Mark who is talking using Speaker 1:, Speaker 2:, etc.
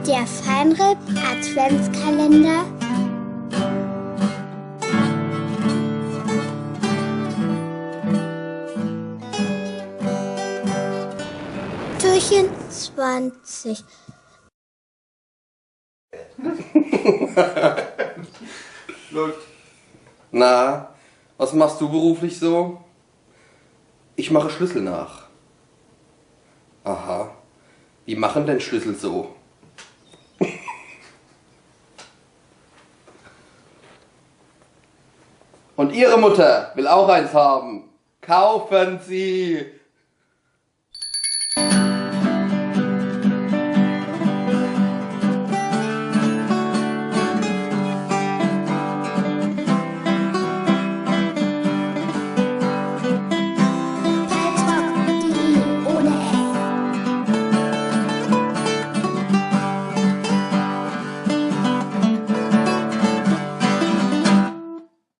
Speaker 1: Der Feinripp Adventskalender. Türchen 20.
Speaker 2: Läuft. Na, was machst du beruflich so? Ich mache Schlüssel nach. Aha. Wie machen denn Schlüssel so? Und Ihre Mutter will auch eins haben. Kaufen Sie!